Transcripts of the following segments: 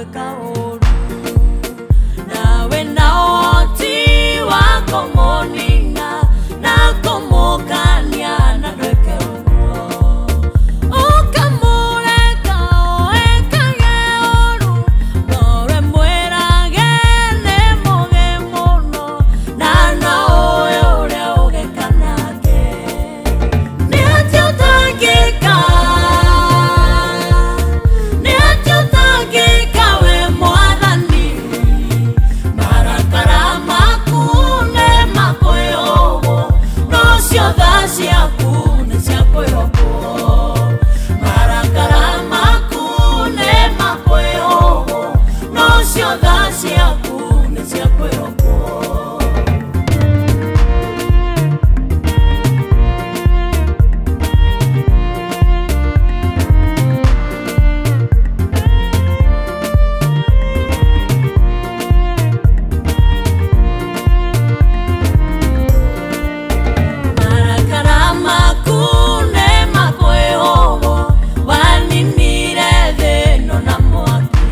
gwĩka ũru nawe na ũhoti wa kũmũnina na kũmũkania na ndwĩke ũguo ũkamũreka ekage ũru nowe mwĩrage nĩ mũgĩ mũno na no ũĩ ũrĩa ũgĩka nake nĩ atĩa ũtangĩka nĩ atĩa ũtangĩka we mwathani marakara maku nĩ makwĩhũgwo no cio tha ciaku nĩ cia kwĩhokwo marakara maku nĩ makwĩhũgwo no cio tha ciaku nĩ cia kwĩhokwo. Marakara maku nĩ makwĩhũgwo waninire thĩ ĩno na mwaki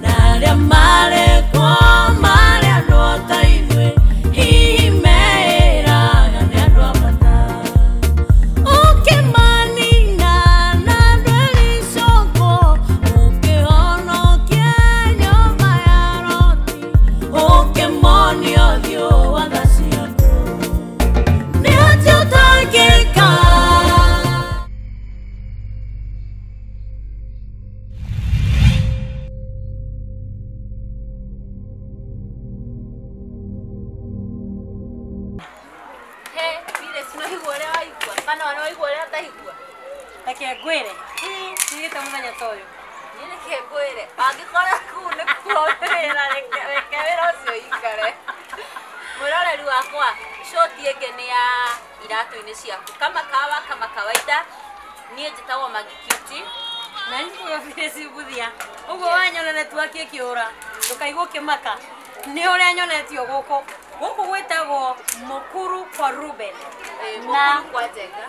na arĩa marĩ kuo marĩ andũ o ta ithuĩ hihi meĩraga nĩ andũ a bata ũkĩmanina na ndwĩricũkwo ũkĩhonokia nyũmba ya Loti ũkĩmonia ũthiũ wa tha ciaku nĩ atĩa ũtangĩka. He, Phyllis, no higua ũrĩa waigua kana ona waigua ũrĩa ndaigua. Reke ngwĩre ndigĩte mũthenya ta ũyũ. Niĩ nĩkĩ ngwĩre angĩkorwo kũu nĩkuo wĩra reke reke wĩra ũcio ũikare. Mwĩroreri wakwa shoti ĩngĩ nĩ ya iratũ-inĩ ciaku kama kawa kama kawaida. Niĩ njĩtagwo Maggie Cutie. Na nĩ Phyllis Mbuthia ũguo wanyona network ĩkĩũra ndũkaigua ũkĩmaka nĩ ũrĩa nyonetio gũkũ gũkũ gwĩtagwo Mukuru kwa Ruben. Na kwa Njenga.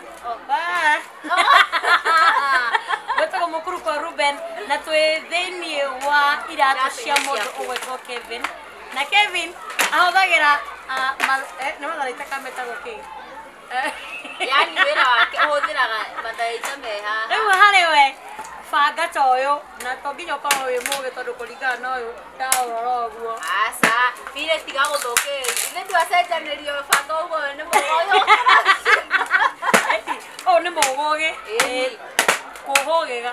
Gwĩtagwo Mukuru kwa Ruben na twĩ thĩiniĩ wa iratũ cia mũndũ ũgwĩtwo Kevin na Kevin ahũthagĩra nĩ matharaita kametagwo kĩ. Yaani wĩra wake ũhũthĩraga matharaita me haha. Rĩu harĩ we banga ta ũyũ na to nginya ũkorwo wĩ mũgĩ tondũ kũringana na ũyũ ndaũrora ũguo. Aca, Phyllis tiga gũthũkĩrĩria. Ithe ndwacenjanĩrio banga ũguo nĩ mũgoyo. Ũyũ nĩ mũgũgĩ. Ĩni. Kũhũgĩga.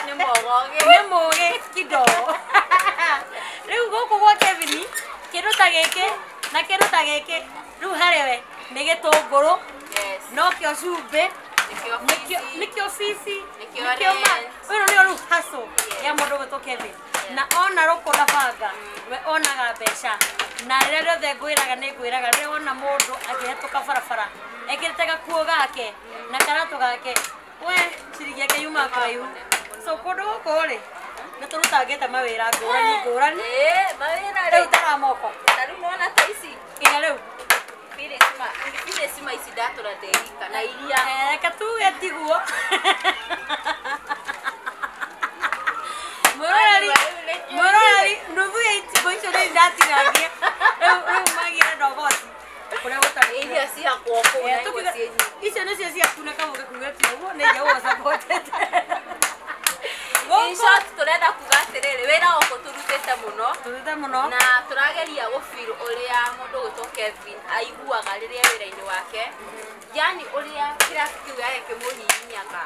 Nĩ mũgogĩ. Nĩ mũgĩ kidogo. Rĩu gũkũ gwa Kevin kĩndũ ta gĩkĩ na kĩndũ ta gĩkĩ rĩu harĩ we nĩ gĩtũngũrũ. Yes. Nokĩo cumbĩ. Nĩkĩo Nĩkĩo fici. Nĩkĩo Nĩkĩo ma rent. ũyũ nĩo rĩu hustle ya mũndũ ũgwĩtwo Kevin na ona rũkũ na banga we onaga mbeca na rĩrĩa rĩothe ngwĩraga nĩ ngwĩraga rĩrĩa wona mũndũ akĩhetũka barabara ekĩrĩte gakuo gake na karatũ gake we ciringi yake yumaga kũraihu so kũndũ gũkũ rĩ nĩ tũrutangĩte mawĩra ngũrani ngũrani. Ĩĩ, mawĩra rĩu rĩ. tara moko Ta rĩu nĩwona ta ici. Nginya rĩu Phyllis ma, Phyllis ma ici ndatũra ndĩrika na iria. Reke tuge tiguo mwĩroreri mwĩroreri nuthu ya itingũ icio nĩ ndatinangia rĩu rĩu magĩre ndogoti kũrĩa gũtarĩ Iria ciakwa kũu na imwe ciĩ nyingĩ. Icio nĩcio ciaku na kamũgĩ kuga ti ũguo nĩ nja ũgũcapotete. In short tũrenda kuga atĩrĩrĩ wĩra gũkũ tũrutĩte mũno. Tũrutĩte mũno. Na tũrageria gũfeel ũrĩa mũndũ ũgwĩtwo Kevin aiguaga rĩrĩa wĩra-inĩ wake. Yaani ũrĩa kĩrabu kĩu gĩake kĩmũhihinyaga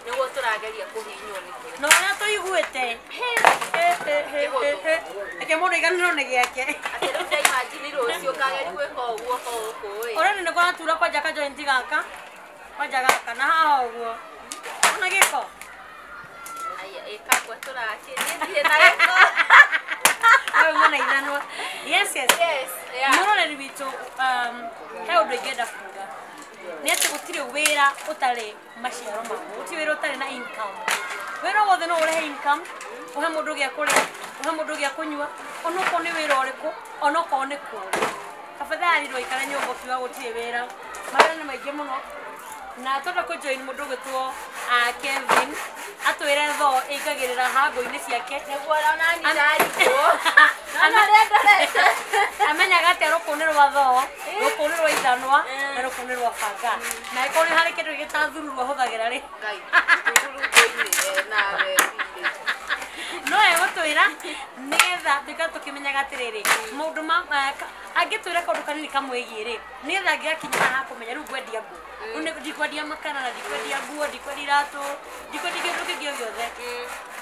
nĩguo tũrageria kũhihinywo nĩkĩo. Na ũrĩa tũiguĩte reke mũndũ aiganĩrwo nĩ gĩake. Atĩ rĩu ndaimagine rũciũ ngageria gwĩka ũguo ko gũkũ ĩ. Ũrĩa nĩ kũratura kwanja ka joint gaka kwanja gaka na haha ũguo ona gĩko. Aya ĩkakwa tũrakĩ niĩ ndirĩ na gĩko. Wewe mwana ithanwa. Yes yes. Yes, yeah. Mũroreri witũ he ũndũ ingĩenda kuga nĩ atĩ gũtirĩ wĩra ũtarĩ maciaro maguo gũtirĩ wĩra ũtarĩ na income. Wĩra wothe no ũrehe income ũhe mũndũ gĩa kũrĩa ũhe mũndũ gĩa kũnyua onokorwo nĩ wĩra ũrĩkũ onokorwo nĩ kũrĩ. Tafadhali ndũikare nyũmba ũkiuga gũtirĩ wĩra mawĩra nĩ maingĩ mũno Na twenda kũ join mũndũ ũgwĩtwo Kevin atwĩre tho ĩingagĩrĩra hango-inĩ ciake. Nĩguo ona niĩ ndarigwo. Nona ũrĩa ndorete. Amenyaga atĩa rũkũ nĩ rwa thoo, rũkũ nĩ rwa ithanwa, na rũkũ nĩ rwa banga. Na angĩkorwo nĩ harĩ kĩndũ gĩtathururu ahũthagĩra rĩ, Ngai, thururu ngũ-inĩ nawe. No egũtwĩra nĩgetha tuĩka tũkĩmenyaga atĩrĩrĩ maũndũ ma angĩtwĩra kaũndũ kanini kamwĩgiĩ rĩ, nĩgetha angĩgakinya haha kũmenya rĩu ngwendia nguo, rĩu ndikwendia makara na ndikwendia nguo, ndikwendia iratũ, ndikwendia kĩndũ kĩngĩ o gĩothe,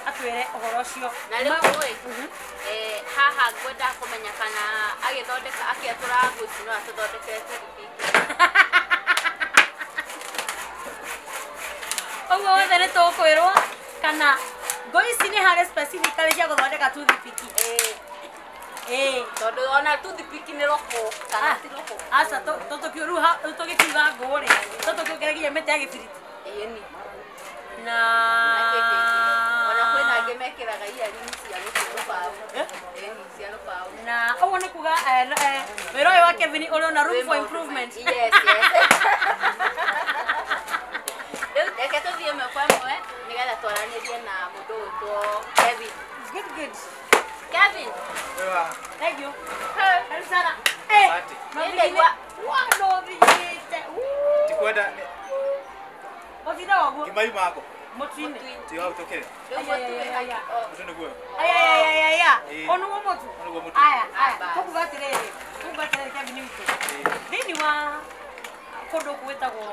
atwĩre ũhoro ũcio. Na rĩu ĩ, haha ngwenda kũmenya kana agĩthondeka akĩatũra nguo ici no atũthondekere tũthibiki. Ũguo wothe nĩ tũkwĩrwo kana ngo ici nĩ harĩ specifically cia gũthondeka toothpick. Ĩĩ. Tondũ ona toothpick nĩ rũkũ kana ti rũkũ? Aca, rĩu tũgĩkiuga ngũ rĩ, tũkĩongerera nginya mĩtĩ ya gĩbiriti. Ĩni. Na ona kwĩna angĩ mekĩraga earrings cia rũbaũ. Ĩni, cia rũbaũ. Na ũguo nĩ kuga wĩra ũyũ wa Kevin ũrĩ ona room for improvement. Yes, yes. Rĩu reke tũthiĩ ĩmwe kwa ĩmwe nĩgetha twaranĩrie na mũndũ ũgwĩtwo Kevin. Good, good. Kevin. Thank you. Karibu sana. Asante. Nĩndaigua. Wano thiĩte. Tikwenda Ũthire ũguo. ngimauma ngũ Mũtu-inĩ. ti hau tũkĩrĩ Rĩu mũtu wĩ Aya, mũtu nĩguo. Aya, aya, aya. Ĩĩ. Ũyũ nĩguo mũtu. Ũyũ nĩguo mũtu. Aya, aya. Tũkuga atĩrĩrĩ, tũkuga atĩrĩrĩ Kevin witũ. Thĩinĩ wa kũndũ gũkũ gwĩtagwo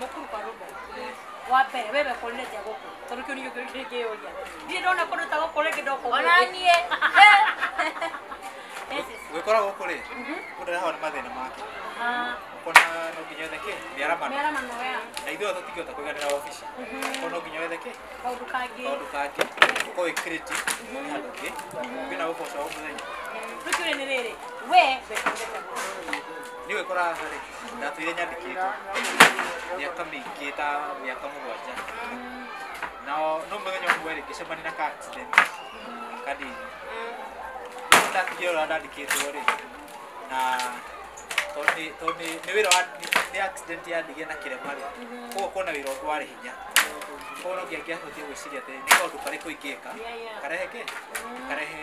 Mũkuru kwa Rũmbo. Wa mbere wewe wekorire atĩa gũkũ? Tondũ kĩu nĩkĩo kĩũria kĩngĩyũria. Ndirĩ ndona kũndũ ta gũkũ rĩngĩ ndoka Ona ũmũthĩ. niĩ. Yes, yes. Gwĩkora gũkũ rĩ, mũndũ araheo nĩ mathĩna make. Ũkona no nginya wethe kĩ mĩaramano. Mĩaramano ya. Na ithuĩ tũtingĩhota kũiganĩra obici. Ũkona no nginya wethe kĩ Kaũndũ kangĩ. Kaũndũ kangĩ. Ũkorwo wĩ creative nĩ handũ ũngĩ. Kwĩna ũboco wa mũthenya. Rĩu kĩũria nĩ rĩrĩ, we wekorire atĩa gũkũ? Niĩ gwĩkora haha rĩ, ndatũire nyandĩkĩtwo mĩaka mĩingĩ ta mĩaka 7. Na no mũthenya ũmwe rĩ, ngĩcemania na ka accident kanini. Rĩu ndatigire ũrĩa ndandĩkĩtwo rĩ, na tondũ nĩ wĩra wa nĩ accident yandigie na kĩrema rĩ, koguo kuona wĩra ũngĩ warĩ hinya. Koguo no nginya ngĩahotire gwĩciria atĩ nĩ kaũndũ karĩkũ ingĩka karehe kĩ karehe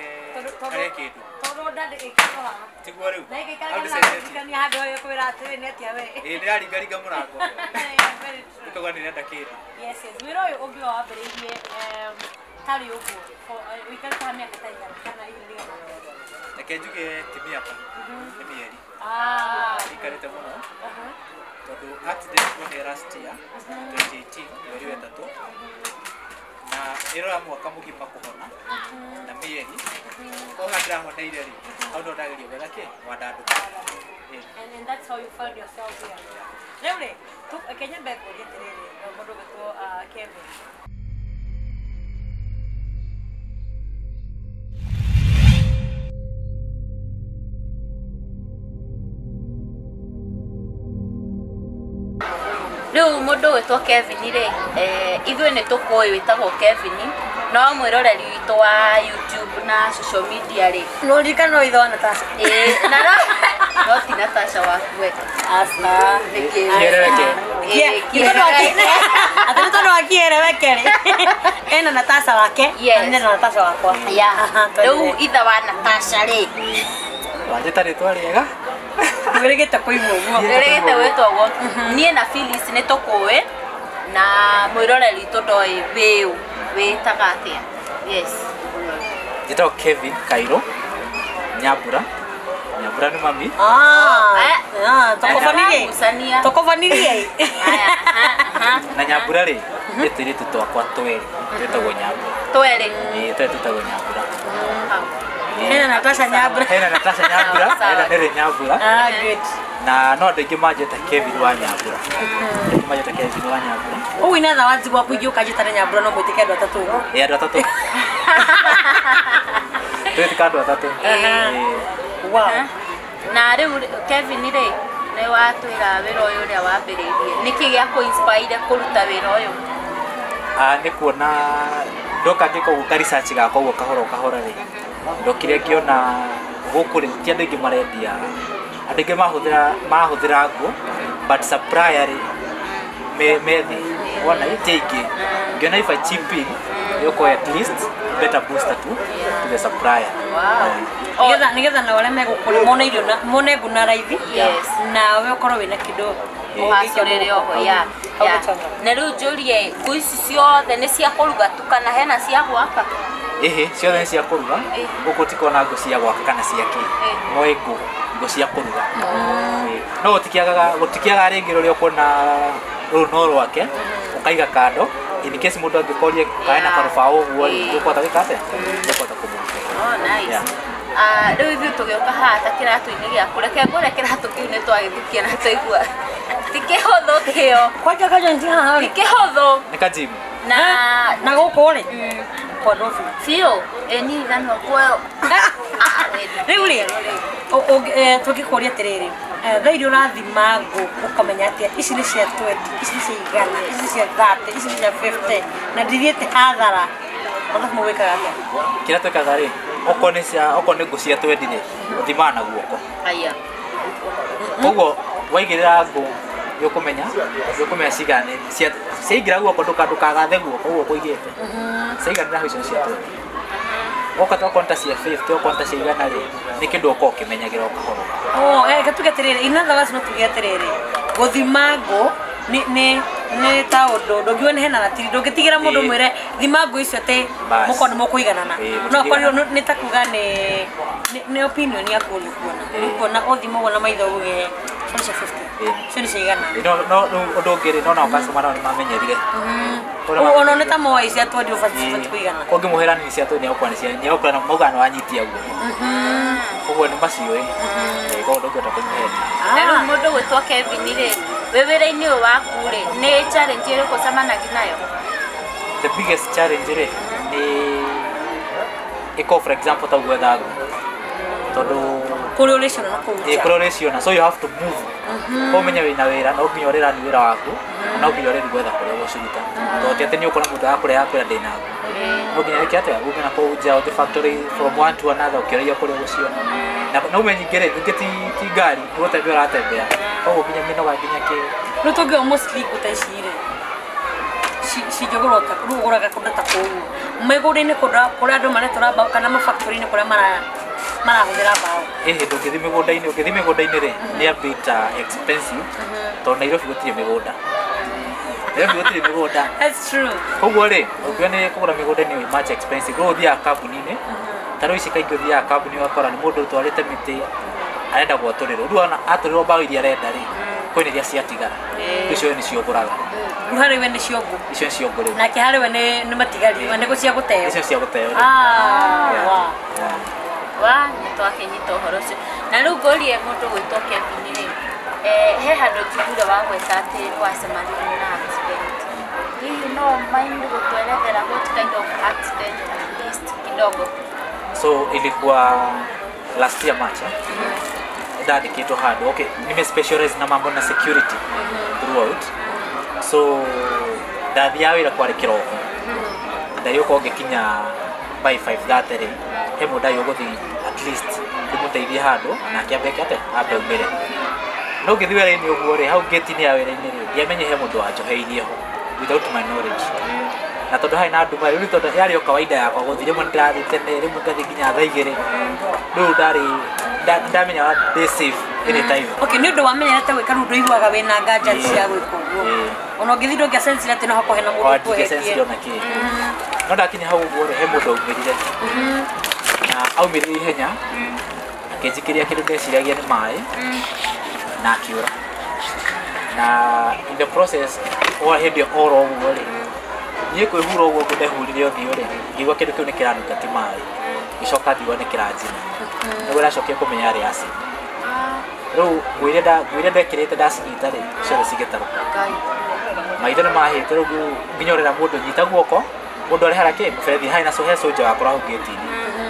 karehe kĩndũ. Tondũ ndandĩ ĩkĩtwo haha. Tiguo rĩu. Na ĩgĩikara Hau na ndĩcenjetie. kũririkania handũ hau ĩkwĩra atĩrĩ nĩ atĩa we. Ĩĩ ndĩraringaringa mũrango. Yeah, very true. Ĩkauga nĩrenda kĩndũ. Yes, yes. Wĩra ũyũ ũngĩ wambĩrĩirie tarĩ ũguo ũikarĩte haha mĩaka ta ĩigana kana igana? Reke njuge ti mĩaka, nĩ mĩeri. Ikarĩte mũno tondũ accident wonire last year 2018 mweri wa 3, na ĩrora mwaka mũgima kũhona na mĩeri. Koguo haha ndĩrahoneire rĩ, hau no ndageria gwetha kĩ mwandandũko. And that's how you found yourself here. Rĩu rĩ, reke nyambe ngũrie atĩrĩrĩ, mũndũ ũgwĩtwo Kevin. Rĩu mũndũ ũgwĩtwo Kevin rĩ, ithuĩ nĩ tũkũĩ wĩtagwo Kevin, no mwĩroreri witũ wa YouTube na social media rĩ. No ririkana no ithe wa Natasha. Ĩĩ, na no ti Natasha waku we. Aca. Nĩkĩ? Kĩereweke. Ĩĩ, Atĩ nĩ tondũ wa kĩereweke rĩ, ena Natasha wake, Yes. na nĩ na Natasha wakwa. Yeah. Aha, Rĩu ithe wa Natasha rĩ, Wanjĩta rĩtwa rĩega. Ndwĩrĩgĩte kũigua ũguo. Ndĩrĩgĩte gwĩtwo ũguo. Niĩ na Phyllis nĩ tũkũĩ na mwĩroreri witũ ndoĩ wĩũ wĩtaga atĩa. Yes. Njĩtagwo Kevin Kairo Nyambura. Nyambura nĩ mami. Tokobanirie. Ngucania. Tokobanirie. Aya, aha, aha. Na Nyambura rĩ, nĩ tũirĩtu twakwa twĩrĩ twĩtagwo Nyambura. Twĩrĩ. Ĩĩ, twĩrĩ twĩtagwo Nyambura. Hena Natasha Nyambura. Hena Natasha Nyambura, hena Nere Nyambura. Good. Na no andũ aingĩ manjĩta Kevin wa Nyambura. Andũ aingĩ manjĩta Kevin wa Nyambura. Ũguo ina thawathi gwaku ingĩũka njĩtane Nyambura no mwĩtĩke andũ atatũ ũguo. Ĩĩ, andũ atatũ. Twĩtĩka andũ atatũ. Ĩĩ. Wow. Na rĩu Kevin rĩ, nĩ watwĩra wĩra ũyũ ũrĩa wambĩrĩirie. Nĩkĩ gĩa kũ-inspire kũruta wĩra ũyũ? Nĩ kuona ndoka ngĩka ũguo ka research gakwa ũguo kahora kahora rĩ, ndokire ngĩona gũkũ rĩ ti andũ aingĩ marendia, andũ aingĩ mahũthĩra nguo, but supplier rĩ me thĩ wona ti aingĩ. Ngĩona if I chip in, ĩgũkorwo at least better booster to the supplier. Nĩgetha nao arĩa megũkũra mone irio na mone ngũ na raithi. Nawe ũkorwo wĩna kĩndũ. Ũhacũrĩre oho ya Hau ya. gũcanga. Na rĩu njũrie, ngũ ici ciothe nĩ cia kũruga tu kana hena cia gwaka? Ĩhĩ, ciothe nĩ cia kũruga. Gũkũ tikona ngũ cia gwaka kana cia kĩ. Moĩ ngũ cia kũruga. Ĩ, no gũtikĩagaga rĩngĩ rũrĩa ũkuona rũrũ no rwake ũkaiga kando in case mũndũ angĩkoria kaĩ na karũbaũ ũguo rĩ, ndũkũhota gwĩka atĩa, ndũkũhota kũmũrutĩra. Oh, nice. Yeah. Ah, rĩu ithuĩ tũgĩũka haha ta kĩratũ-inĩ gĩaku, reke ngũre kĩratũ kĩu nĩ twagĩthukia na twaigua ti kĩhũthũ kĩo. Kwanja kanja nti haha Ti rĩ. kĩhũthũ. Nĩ kajimu. Na Na gũkũ rĩ kwa ndobi. Biũ ĩ niĩ ithanwa kuoyo. Rĩu rĩ, tũngĩkũria atĩrĩrĩ, thaa iria ũrathima ngũ ũkamenya atĩa ici nĩ cia 20, ici nĩ cia 100, ici nĩ cia 30, ici nĩ cia 50 na ndithiĩte hathara, mathabu mau wĩkaga atĩa? Kĩrĩa twĩkaga rĩ, okorwo nĩ ngũ cia 20 rĩ, ũthimaga na guoko. Aya. Koguo waigĩrĩra ngũ nĩũkũmenya cigana ciaingĩra guoko, ndũkagathe guoko ũguo kũigĩte ciaiganĩra hau, icio nĩ cia 20. Woka okorwo nĩ ta cia 50, okorwo nĩ ta cia 100 rĩ, nĩ kĩndũ ũkorwo ũkĩmenyagĩra o kahora o kahora. Oh, reke tuge atĩrĩrĩ, in other words, no tuge atĩrĩrĩ, gũthima ngũ nĩ ta ũndũ ndũngiuga nĩ hena ratiri, ndũngĩtigĩra mũndũ mwĩre thima ngũ icio atĩ Bas. mũkorwo nĩ mũkũiganana. Ĩĩ, no akorirwo mũtingĩiganana. Nĩ ta kuga nĩ opinion yaku ũrĩa ũkuona. Ũkuona ũthima ũguo na maitho uge icio nĩ cia 50, icio nĩ cia 100. Ĩĩ, no rĩu ũndũ ũngĩ rĩ, no nao customer nao nĩ mamenyerire. Ũrĩa Ona nĩ ta moa cia 20 ũbatiĩ kũigana. Ũngĩmũhĩra nini cia 20 nĩegũkora nĩ cia nĩegũkora maugaga nĩ wanyitia guoko, koguo nĩ maciũĩ. Ĩĩ, koguo ndũngĩhota kũmũhenia. Na rĩu mũndũ gwĩtwo Kevin rĩ, wĩ wĩra-inĩ ũyũ waku rĩ, nĩ challenge ĩrĩkũ ũcemanagia nayo? The biggest challenge rĩ, nĩ ĩkorwo for example ta gwetha ngũ, tondũ kũrĩa ũrĩciona na kũu ĩ nja. Kũrĩa ũrĩciona, so you have to move. Ũmenye wĩna wĩra no nginya ũrĩrani wĩra waku na no nginya ũrĩthi gwetha kũrĩa ũgũciruta, tondũ ti atĩ nĩ ũkora mũndũ arakũreha akwĩra ndĩna ngũ. No nginya wĩke atĩa, ume na kũu nja ũthiĩ factory from one to another ũkĩũragia kũrĩa ũgũciona. Na ume nyingĩ rĩ, nyingĩ ti ngari nĩ gũtembea ũratembea, koguo nginya mĩnoga nginya kĩ. Rĩu tũngĩoya mostly ngũ ta ici rĩ, cingĩgũrwo ta rĩu ũgũraga kũndũ ta kũu mĩgũnda-inĩ, kũndũ kũrĩa andũ maretũra mbaũ kana mafactory-inĩ kũrĩa marahũthĩra mbaũ? Ĩhĩ, ndũngĩthiĩ mĩgũnda-inĩ. Ũngĩthiĩ mĩgũnda-inĩ rĩ, nĩ a bit expensive, tondũ Nairobi gũtirĩ mĩgũnda, Nairobi gũtirĩ mĩgũnda. That's true. Koguo rĩ, ũngiona nĩ kũgũra mĩgũnda nĩ much expensive. Rĩu ũthiaga kambuni-inĩ ta rĩu ici, kaingĩ ũthiaga kambuni ũgakora nĩ mũndũ ũtwarĩte mĩtĩ arenda gwatũrĩrwo. Rĩu ona atũrĩrwo mbaũ iria arenda rĩ, kwĩna iria ciatigara, icio nĩcio ũgũraga. Rĩu harĩ we nĩcio ngũ. Icio nĩcio ngũ rĩu. Nake harĩ we nĩ matigari, we nĩ gũ cia gũteo. Icio cia gũteo rĩu. Ah, Yeah. wow. Yeah. Wa nĩ twakĩnyita ũhoro ũcio. Na rĩu ngũrie mũndũ gwĩtwo Kevin rĩ, he handũ njiguire wagweta atĩ nĩ wacemanirie na accident. Hihi no mind gũtwerethera what kind of accident, at least kidogo? So ilikuwa last year March, eh? Ndandĩkĩtwo handũ, okay, nime specialize na mambo na security throughout. So ndathiaga wĩra kwarĩ kĩroko, ndariũka ngĩkinya by 5:30 rĩ, he mũndũ ndai ũgũthiĩ at least ndĩmũteithie handũ nake ambe eke atĩa, ambe aumĩre. No ngĩthiĩ wĩra-inĩ ũguo rĩ, hau gate-inĩ ya wĩra-inĩ rĩ, ndiamenye he mũndũ wanjoheirie ho without my knowledge. Na tondũ harĩ na nduma rĩu, tondũ yarĩ o kawaida yakwa gũthiĩ, rĩmwe nĩndĩrathiĩ tene, rĩmwe ngathiĩ nginya thaa 2. Rĩu ndarĩ ndamenyaga ndĩ safe anytime. Okay, nĩ ũndũ wamenyerete gwĩka, rĩu ndũiguaga wĩna nganja cia gwĩka ũguo. Ona ũngĩthiĩ ndũngĩasensire atĩ no hakorwo hena mũndũ ndingĩsensire ũkwehetie. Ona kĩ. No ndakinya hau ũguo rĩ, he mũndũ aumĩrire na aumĩrire ihenya akĩnjikĩria kĩndũ ndeciragia nĩ maĩ na akiũra. Na in the process o hĩndĩ ĩyo oro ũguo rĩ, niĩ kwĩhura ũguo ndehurire ũthiũ rĩ, ngĩigua kĩndũ kĩu nĩ kĩranunga ti maĩ, ngĩcoka ngiigua nĩ kĩranjina, nĩguo ndacokire kũmenya yarĩ acid. Rĩu nguo iria ndekĩrĩte ndacinyita rĩ, ciothe cigĩtarũka. Ngai. Maitho nĩ mahĩte. Rĩu nginya ũrera mũndũ nyita guoko, mũndũ arĩ harĩa kĩ mũberethi harĩ na he soldier wakora hau gate-inĩ,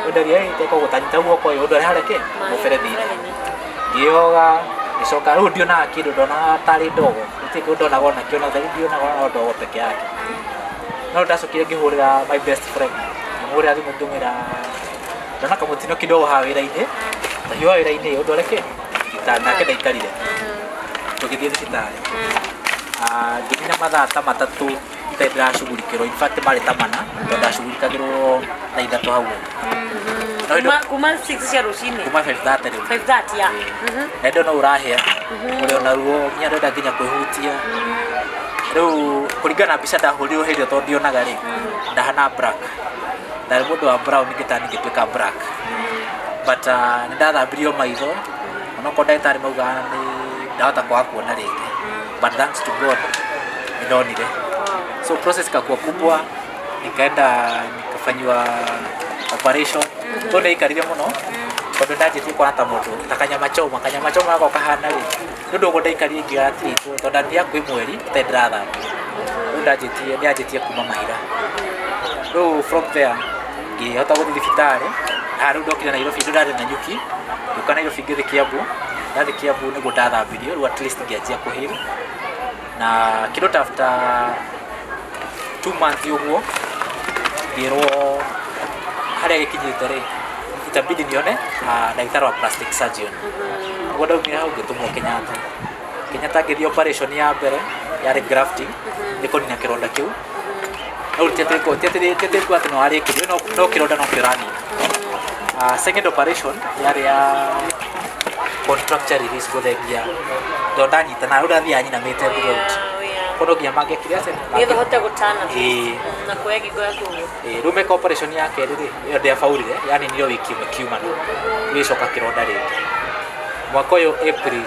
ũndaria teka ũguo tanyita guoko ũyũ, ũndũ arĩ harĩa kĩ mũberethi-inĩ. Ngĩoga, ngĩcoka rĩu ndionaga kĩndũ, ndonaga tarĩ ndogo, gũtirĩ kĩndũ ndonaga ona kĩo, na ũtheri ndionaga ona ndogo peke yake. No ndacokire ngĩhũrĩra my best friend, ngĩmũhũrĩra thimũ ngĩmwĩra ndona kamũtino kidogo haha wĩra-inĩ, ta hiũha wĩra-inĩ, ũndũ arĩ kĩ thibitarĩ, nake ndaikarire tũgĩthiĩ thibitarĩ. Ngĩnina mathaa ta matatũ itarĩ ndĩracugurikĩrwo, in fact marĩ ta mana tondũ ndacugurikagĩrwo thaa ithatũ hau ũguo. Kuma 6 cia rũcinĩ? Kuma 5:30 rĩu. 5:30 ya. Na ndona ũrahĩa ũrĩ ona ruo nginya ndenda nginya kwĩhutia. Rĩu kũringana na mbica ndahũrirwo hĩndĩ ĩyo tondũ ndionaga rĩ, ndahana black, ndarĩ mũndũ wa brown ngĩtani ngĩtuĩka black, but nĩ ndathambirio maitho onokorwo ndagĩtarĩ maugaga nĩ ndahota kwaga kuona rĩngĩ, but thanks to God nĩ ndonire. So process ikakuwa kubwa, nikaenda nikafanyiwa operation to ndaikarire mũno tondũ ndanjĩtie kuona ta mũndũ ta kanyama choma, kanyama choma gako kahana rĩ, nĩ ũndũ ũguo ndaikarire ingĩgatirĩtwo tondũ ndathiaga kwĩ mweri itarĩ ndĩrathambio. Rĩu ndanjĩtie nĩanjĩtie kuma mahira. Rĩu from there ngĩhota gũthiĩ thibitarĩ. Haha rĩu ndokire Nairobi, ndũ ndarĩ Nanyuki, ngĩũka Nairobi ngĩthiĩ Kiambu. Ndathiĩ Kiambu nĩguo ndathambirio, rĩu at least ngĩanjia kũheal na kĩndũ ta after 2 months ũguo ngĩrwo harĩa gĩkinyĩte rĩ, itabidi nione ndagĩtarĩ wa plastic surgeon. Nĩguo ndaumire hau ngĩtũmwo Kenyatta. Kenyatta ngĩthiĩ operation ya mbere yarĩ grafting, nĩ kũnina kĩronda kĩu. No ti atĩ kuga atĩ nĩ warĩkirie, no kĩronda no kĩo ũranina. Second operation yarĩ ya contracture release, gũthengia tondũ ndanyitana rĩu ndathiaga nyinamĩte throughout kono nginya mangĩekire atĩa? Nĩgetha ũhote gũtana Ĩĩ. na kuoya ngingo yaku ũguo. Ĩĩ, rĩu meka operation ya kerĩ rĩ, ĩyo ndĩabaurire, yaninire wiki ĩmwe kiumana gĩcoka kĩronda rĩngĩ. Mwaka ũyũ April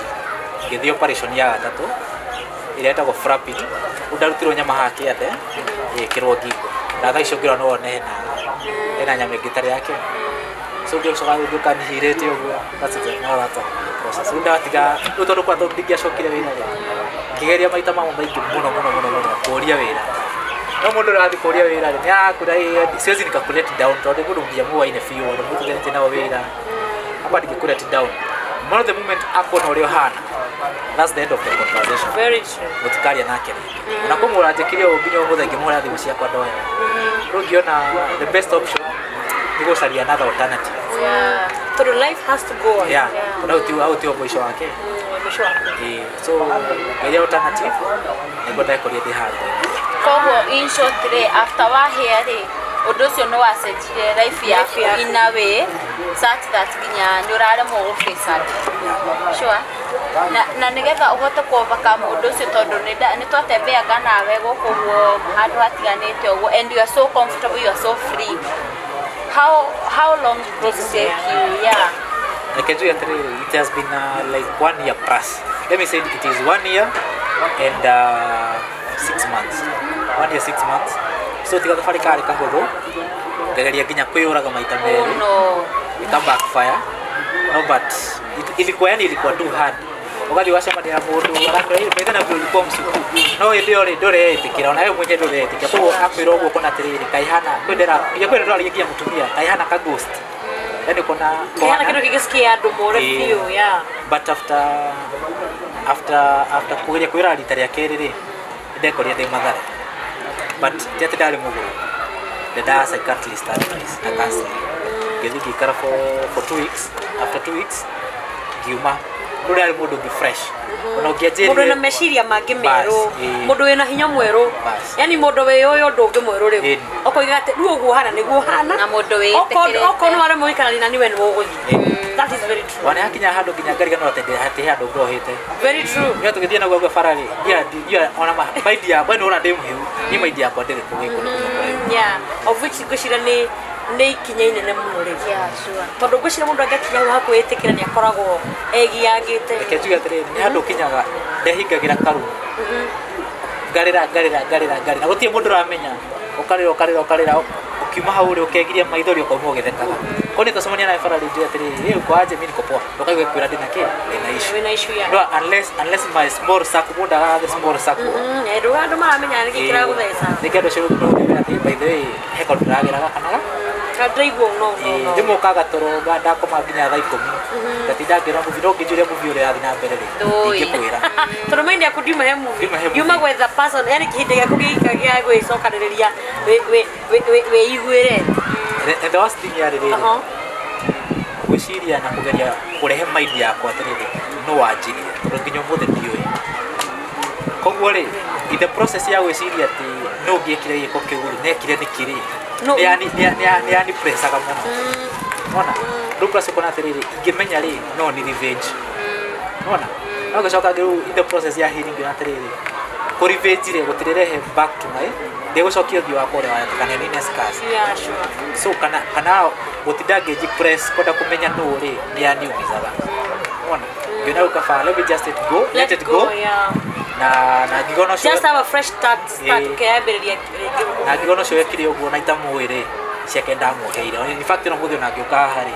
ngĩthiĩ operation ya gatatũ ĩrĩa ĩtagwo flapping. Rĩu ndarutirwo nyama haha kĩande ĩkĩrwo ngingo, na thaa icio ũngĩrora no wone hena nyama ĩngĩ ĩtarĩ yake. So ngĩcoka ngĩũka nĩhirĩte ũguo. That's it, now that's a process. Rĩu ndatiga rĩu tondũ kwa tondũ ndingĩacokire wĩra rĩ, ngĩgeria maita mamwe maingĩ mũno mũno mũno mũno kũria wĩra, no mũndũ ũrathiĩ kũria wĩra rĩ, nĩ arakwĩra siwezi nikakulet down tondũ mũndũ nginya muwaine biũ andũ mũtuthanĩtie nao wĩra hapa ndingĩkulet down. No the moment akuona ũrĩa ũhana, that's the end of the conversation. Very true. Mũtikaria nake rĩngĩ ona kũmũra njĩkire ũũ nginya ũmũthĩ ngĩmũhũra thimũ ciakwa ndoya. Rĩu ngĩona the best option nĩ gũcaria another alternative. Tondũ life has to go on. Yeah, tondũ hau tio mũico wake. Mũico waku. Ĩĩ, so ngeria alternative nĩguo ndekorire ndĩ handũ. Koguo in short rĩ, after wahĩa rĩ, ũndũ ũcio nĩ wacenjirie life yaku yaku. In a way such that nginya nĩ ũraremwo gũface andũ, sure, na nĩgetha ũhote ku overcome ũndũ ũcio tondũ nĩ twatembeaga nawe gũkũ ũguo handũ hatiganĩte ũguo and you are so comfortable, you are so free. How long did it take you? Yeah. Reke njuge atĩrĩrĩ, it has been like one year plus. Let me say it is one year and 6 months, one year 6 months. So tiga thabarĩ karĩ kahũthũ, ngageria nginya kwĩyũraga maita merĩ. Oh no. Ika backfire, no, but ilikuwa, yani ilikuwa too hard. Ugathiĩ ũgacemania na mũndũ arakwĩra, "Ĩ, betha na vile ulikuwa msuku," no hĩndĩ ĩyo rĩ ndũreĩtĩkĩra, ona we mwenyewe ndũreĩtĩkĩra. Koguo akwĩra ũguo ũkona atĩrĩrĩ, kaihana kwĩndera nginya kwĩndera ndũraria nginya mũtumia kaihana ka ghost, yani ũkona Kĩhana kĩndũ kĩngĩcikia andũ more. Ĩĩ. Biũ, yeah. But after kũgeria kwĩra rita rĩa kerĩ rĩ, nĩndekorire ndĩ Mathare, but ti atĩ ndarĩ mũgũrũ, ndendaga psychiatrist advice na counseling. Ngĩthiĩ ngĩikara for 2 weeks. After 2 weeks ngiuma. Rĩu ndarĩ mũndũ ũngĩ fresh ona Mũndũ ũngĩanjĩrire wĩna meciria mangĩ Bas, merũ. ĩĩ. Mũndũ wĩna hinya mwerũ. Bas. Yani mũndũ wĩyũĩ ũndũ ũngĩ mwerũ rĩu. Ĩĩ. Ũkoiga atĩ rĩu ũguo hana nĩguo hana. Na mũndũ wĩĩtĩkĩrĩte. Okorwo nĩ waremwo gũikarania na niwe nĩ ũgũthiĩ. Ĩĩ. That is very true. Wana hakinya handũ nginya ngariganĩrwo atĩ atĩ he handũ ngohete. Very true. Niyo tũgĩthiĩ naguo gwa bara rĩ, niĩ ona maindi yakwa nĩ ũra ndĩ mũhĩu, niĩ maindi yakwa ndĩrĩ kũgĩ kũndũ kũmwe kũraihu. Yeah, of which ngwĩciria nĩ ikinya inene mũno rĩu. Yeah, sure. Tondũ ngwĩciria mũndũ angĩkinya hau hakwĩĩtĩkĩra nĩ akoragwo egiangĩte. Reke njuge atĩrĩrĩ, nĩ handũ ũkinyaga ndehingagĩra karumu, ngarĩra ngarĩra ngarĩra ngarĩra, gũtirĩ mũndũ ũramenya, ũkarĩra ũkarĩra ũkarĩra, ũkiuma hau rĩ ũkegiria maithori ũkauma ũgĩthekaga. Ko nĩ twacemania nawe bara rĩ, njuge atĩrĩrĩ, "Ĩ, uko aje?" "Mimi niko poa." Ũkaigua kwĩra ndĩna kĩ, ndĩna issue. Wĩna issue ya No, unless my small circle, mũndũ agaga small circle. Andũ andũ maramenya nĩkĩ kĩragũtheca. Nĩkĩ andũ acio rĩu atĩ by the way he kaũndũ ndĩrageraga kanaga. Ndaigua no no no. Rĩmwe ũkaga toro ndakoma nginya thaa 10, ngatinda ngĩrora movie, no ngĩnjũria movie ũrĩa ĩrathiĩ na mbere rĩ, Ndũĩ. ndingĩkwĩra. Tondũ mind yaku ndiuma he movie. Ndiuma he movie. Yuma gwetha person, yani kĩhĩndĩ gĩaku gĩika gĩa gwĩcokanĩrĩria wĩiguĩre. And the worst thing yarĩ rĩrĩ, Aha. gwĩciria na kũgeria kũrehe mind yakwa atĩrĩrĩ no wanjirie, tondũ nginya ũmũthĩ ndiũĩ. Koguo rĩ in the process ya gwĩciria atĩ no ngĩekire gĩko kĩu rĩ nekire nĩkĩ rĩ No. nĩ yani pressaga mũno nona rĩu plus ũkona atĩrĩrĩ ingĩmenya rĩ no ni revenge nona no ngĩcoka rĩu in the process ya healing ngĩona atĩrĩrĩ kũ revenge rĩ gũtirĩrehe back to my ndĩgũcokia ũthiũ wakwa ũrĩa wayatũkania nĩ scars. Yeah, sure. So kana gũtinda ngĩji press kwenda kũmenya nũ rĩ nĩ yaniumizaga nona ngĩona rĩu kaba let me just it go, let it go. Yeah. Na ngĩgona ũcio Just have a fresh start Eh. ũkĩambĩrĩria rĩngĩ. Na ngĩgona ũcio wekire ũguo na itamũĩ rĩ ciake ndamuoheire. In fact no mũthĩ ona ngĩũka haha rĩ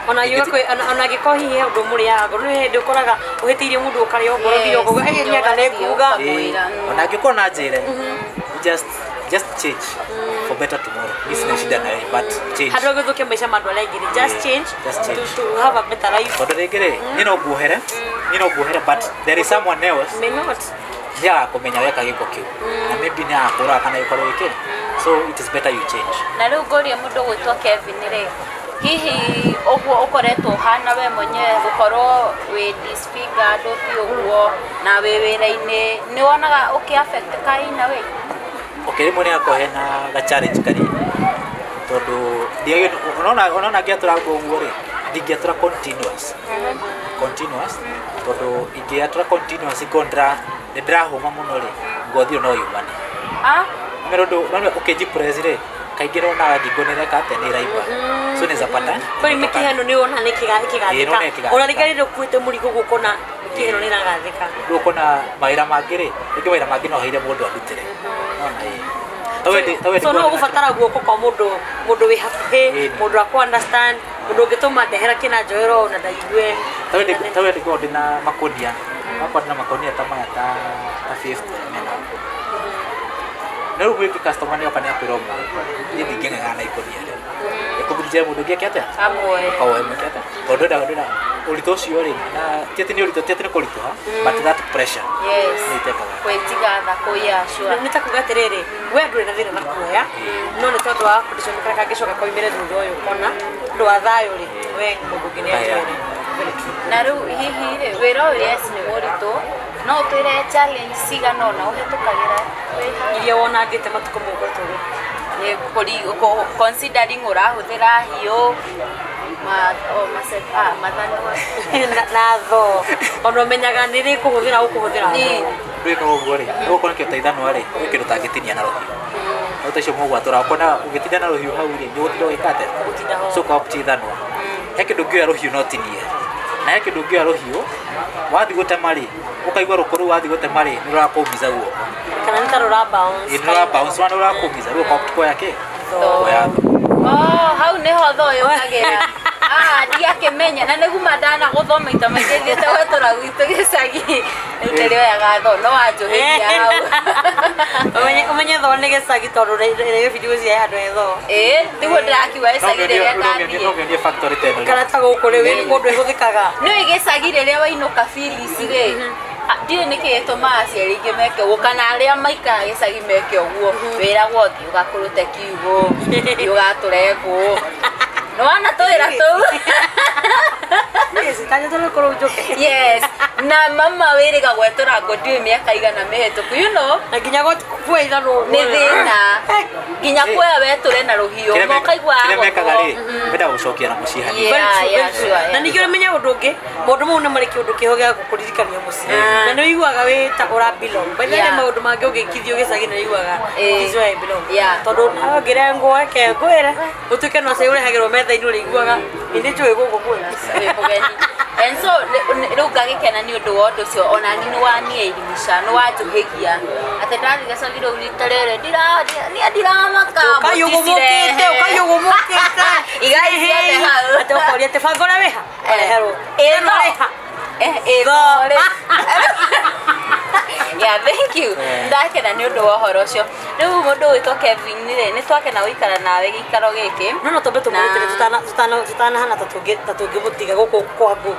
ona yuga kwĩ ona angĩkorwo hihi he ũndũ mũrĩaga ngoro nĩ hĩndĩ ũkoraga ũhĩtĩirie mũndũ ũkarĩa ngoro nginya ũkauga ĩ nĩanga nĩ nguga. Kamũira. Ĩĩ, ona angĩkorwo na njĩre just change for better tomorrow. Mi sina shida nawe but change. Handũ ha gũthũkia maica ma andũ arĩa angĩ rĩ, just change, Just change. to have a better life. Tondũ rĩngĩ rĩ niĩ no nguohere, niĩ no nguohere, but there is someone else may not nĩagaga kũmenya weka gĩko kĩu na maybe nĩ agakũraga kana gĩkorwo gĩkĩ, so it is better you change. Na rĩu ngũria mũndũ gwĩtwo Kevin rĩ, hihi ũguo ũkoretwo ũhana we mwenyewe gũkorwo wĩ disfigured ũthiũ ũguo na wĩ wĩra-inĩ nĩ wonaga ũkĩ affect kaina we? Okay, rĩmwe nĩ hakoragwo hena ga challenge kanini tondũ unaona ngĩatũra nguo ũguo rĩ ndingĩatũra continuous tondũ ingĩatũra continuous ingorwo nĩ ndĩrahũma mũno rĩ ngothi ĩyo no yumane. Ah. Nĩ ũndũ no ũkĩnji press rĩ kaingĩ nonaga ngingo nĩ ĩreka atĩa nĩ ĩraimba, so nĩ zapata. Kwani mĩkihano nĩ wona nĩ Ĩĩ, nĩwona ĩkĩgathĩka ĩkĩgathĩka. Ona rĩngĩ rĩrĩa ũkuĩte mũrigo guoko na mĩkihano nĩ ĩragathĩka. Rĩu ũkona mawĩra mangĩ rĩ rĩngĩ mawĩra mangĩ no heire mũndũ andutĩre nona ĩĩ. Ta wendi So no ũgũbatara guoko kwa mũndũ wĩ hakuhĩ, Ĩĩ. mũndũ wa kũ understand, mũndũ ũngĩtũma ndehera kĩna njohero na ndaigue. Ta wendi ngorwo ndĩna makonia makwa ndĩna makonia ta maya ta 50 mena na rĩu gwĩki customer nĩ oka nĩ akwĩra ũmwe niĩ ndingĩng'ang'ana na ikonia rĩ ĩkũbundithia mũndũ ũngĩ eke atĩa Amwe. Kawoe mweke atĩa tondũ ndwenda ũritũ ũcio rĩ na ti atĩ nĩ ũritũ ti atĩ nĩ kũritũha but that pressure Yes. nĩ itekaga. Kwĩtiga tha kũiya sure. Nĩ ta kuga atĩrĩrĩ we ndũrĩ na thĩna na kuoya no nĩ tondũ wa condition karĩa kangĩcoka koimĩre thutha ũyũ ũkona ũndũ wa thayũ rĩ we mũndũ ũngĩ nĩ atwere. Very true. Na rĩu hihi rĩ wĩra ũyũ yes nĩ mũritũ no ũtwĩre challenge cigana ũna ũhĩtũkagĩra wĩ haha? Iria wonangĩte matukũ mau ũkoretwo Nĩ considering ũrahũthĩra hiũ ma o mathanwa. Na tho ona ũmenyaga nĩ rĩ kũhũthĩra ũkũhũthĩra Ni. tho. Ndwĩkaga ũguo rĩ ũgũkorwo kĩo ta ithanwa rĩ gwĩ kĩndũ ũtangĩtinia na rũhiũ no ta icio mũgwatũra ũkona ũgĩtinda na rũhiũ hau rĩ nĩ ũgũtinda ũgĩka atĩa? Ũgũtinda ho. So ũkaopti ithanwa he kĩndũ ũngĩoya rũhiũ no tinie na he kĩndũ ũngĩoya rũhiũ wathiĩ gũtema rĩ ũkaigua rũkũ rũu wathiĩ gũtema rĩ nĩ rũrakũumiza guoko. Kana nĩ ta rũra bounce. Ĩ nĩ rũra bounce wana rũrakũumiza rĩu ũkaopti kuoya kĩ? Tho. Kuoya tho. Oh, hau nĩho tho yũkagĩra. Ah, ndiakĩmenya na nĩguma ndana gũthoma ita maingĩ thiĩte gwetũra gwitũ gĩcagi rĩu ndĩrĩoyaga tho no wanjũhĩria hau. Ũmenye tho nĩ gĩcagi tondũ rĩrĩa video cia handũ he tho. Ĩĩ tiguo ndĩrakiuga gĩcagi rĩrĩa ndathiĩ. No ngĩonie factory ta ĩno rĩ. Kana ta gũkũ rĩ wĩ kũndũ ĩhũthĩkaga. Nĩ gĩcagi rĩrĩa wainũka Phyllis rĩ ndiũĩ nĩkĩ gĩtũmaga aciari aingĩ meke ũguo kana arĩa maikaraga gĩcagi meke ũguo wĩragwo thiĩ ũgakũrũte kiugũ thiĩ ũgatũre ngũ nĩ wona tũwĩra tũu. Tanya tũrĩ kũrũ njũke. Yes, na mama wĩrĩga gwetũra ngũ ndiũĩ mĩaka igana mĩhĩtũku Na nginya kuoya ithanwa nĩ thĩna nginya kuoya wetũre na rũhiũ Kĩrĩa na ũkaigua kĩrĩa mekaga rĩ mendaga gũcokia na mũciĩ hanini. Yeah, sure, yeah. Na ningĩ ũramenya ũndũ ũngĩ maũndũ mau nĩ marĩ kĩũndũ kĩho gĩa gũkũririkania mũciĩ na nĩ ũiguaga wĩ ta ũra belong by the way. Maũndũ mangĩ ũngĩkithio gĩcagi nĩ ũiguaga this is where I belong tondũ nawe ũngĩrengwo reke ngwĩre ũtuĩke no cai ũrehagĩrwo metha-inĩ ũrĩiguaga ĩ nĩ njũĩ gũkũ kwega. Wĩ mũgeni and so rĩu ngagĩkena nĩ ũndũ wa ũndũ ũcio ona ni nĩ wanielimisha nĩ wanjũhĩgia atĩ ndathiĩ gĩcagi rĩu rita rĩrĩ niĩ ndiramaka. Ũkayũgũmũkĩte ũkayũgũmũkĩte. Igai ciothe hau. Atĩ ũkoria atĩ banga ũrĩa wĩha ũreherwo. Ĩ Ĩno wĩha. Ĩ tho rĩ. Yeah, thank you. Ndakena nĩ ũndũ wa ũhoro ũcio. Rĩu mũndũ ũgwĩtwo Kevin rĩ nĩ twakena gũikara nawe gĩikaro gĩkĩ. No twambe tũmũrutĩre tũtanahana ta tũngĩmũtiga gũkũ kwa ngũ.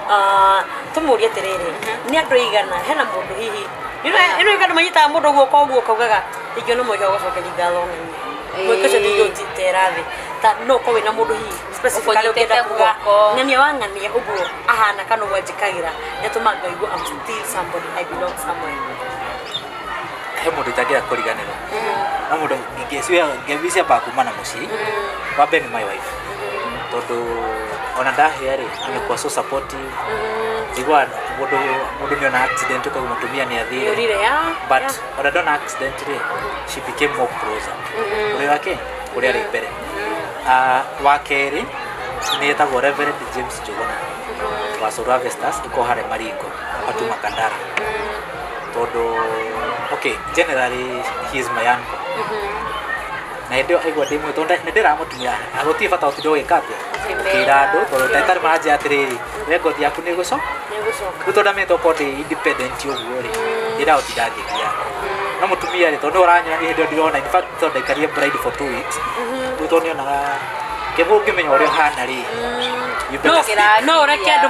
Ah, tũmũrie atĩrĩrĩ nĩ andũ aigana hena mũndũ hihi ĩno andũ manyitaga mũndũ guoko ũguo kaugaga ingĩona mweke wa gũcokeria ngatho ng'ania mweke ũcio ndingĩũtera thĩ ta no ũkorwo wĩna mũndũ hihi specifically ũngĩenda Ũkũnyitĩte kuga guoko. Ng'ania wa ng'ania ũguo ahana kana ũguo anjĩkagĩra nĩ atũmaga ngaigua I'm still somebody, I belong somewhere. He mũndũ itangĩenda kũriganĩrwo. No mũndũ ngĩcicia kuma na mũciĩ. Wa mbere nĩ my wife. Tondũ ona ndahĩa rĩ, amekuwa so supportive. Njiguaga mũndũ nĩ ona accident ũkaigua mũtumia nĩ athire. Yũrire, yeah. But ona ndona accident rĩ, she became more closer. Ũrĩa wake, ũrĩa arĩ mbere. Wa kerĩ nĩ etagwo Reverend James Njuguna wa Soul Harvesters iko harĩa Maringo Fatuma Kandara. Tondũ okay, generally he is my uncle. Na hĩndĩ ĩyo aigua ndĩ muoyo, tondũ nĩ ndĩramũtumia gũtirĩ bata ũtinde ũgĩka atĩa, ũkĩra andũ, tondũ ndagĩtarĩ maranjĩra atĩrĩrĩ, we ngothi yaku nĩ ĩgũcoka. Nĩgũcoka. Rĩu tondũ ndamenyete okorwo ndĩ independent ũguo rĩ, ndĩragũtinda ngĩgia. No mũtumia rĩ, tondũ nĩwe ũranyona niĩ hĩndĩ ĩyo ndirona, in fact tondũ ndaikarire blind for 2 weeks. Rĩu tondũ nĩonaga kĩbũ ũngĩmenya ũrĩa ũhana rĩ, you No, better speak. no ũreke andũ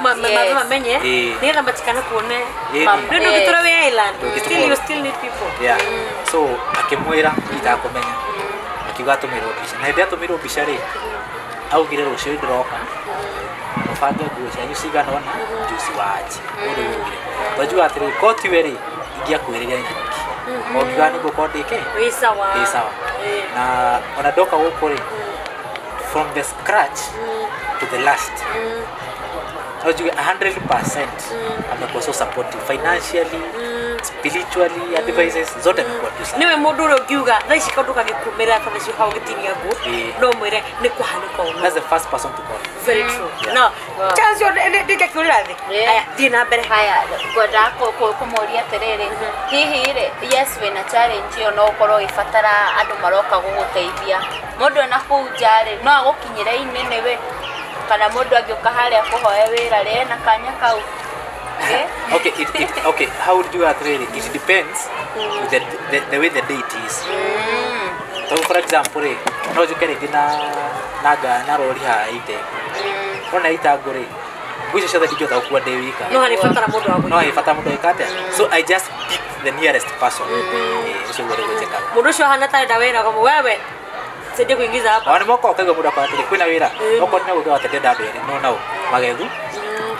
mamenye nĩgetha matikanakuone. Rĩu ndũngĩtũra wĩ island. Ndũngĩtũra. Still you still need people. Yeah. So akĩmwĩra itakũmenya, akiuga atũmĩrwo mbica, na hĩndĩ atũmĩrwo mbica rĩ, augire rũciũ ndĩroka mũbange nguo cianyu cigana ũna juici waji ũndũ augire twajua atĩrĩ kotiwe rĩ ingĩakwĩrĩire Nanyuki o ngiuga nĩ ngũkorwo ndĩke Wĩ sawa. Ndĩ sawa. Na ona ndoka gũkũ rĩ, from the scratch to the last, no njuge 100% amekuwa so supportive financially, spiritually, advices zote amekuwa tu sawa. Niwe mũndũ ũrĩa ũngiuga thaa ici kaũndũ kangĩkumĩra ta thaa ici hau ũgĩtinia ngũ, no mwĩre nĩ kũhanĩka ũguo. That's the first person to call. Very true. Yeah. No, chance yo ndingĩkiũrĩra thĩ. Yeah. Aya, thiĩ na mbere. Haya, ngwendaga kũmũria atĩrĩrĩ, hihi rĩ, yes, wĩna challenge ĩyo, no ũkorwo ũgĩbatara andũ maroka gũgũteithia. Mũndũ ena kũu nja rĩ, no agũkinyĩre inĩ nĩwe, kana mũndũ angĩũka harĩa kũhoe wĩra rĩ, ena kanya kau? Eh? Okay, okay, how do you really, it depends with the way the date is. So for example rĩ, no njuke rĩngĩ na rori haha ite ona itango rĩ, nguo icio ciothe ndingĩhota gũkua ndĩ wika. No harĩ batara mũndũ wa No gũikara. harĩ bata mũndũ eka atĩa, so I just pick the nearest person. Ũcio guo rĩguo njĩkaga. Mũndũ ũcio ahana tarenda wĩra kwa wewe saidia kuingiza hapa. Ona nĩ moka ũkaigua mũndũ akoiga atĩrĩ kwĩna wĩra, okorwo nĩ gũkĩra atĩ ndĩrenda andũ erĩ no nao magethu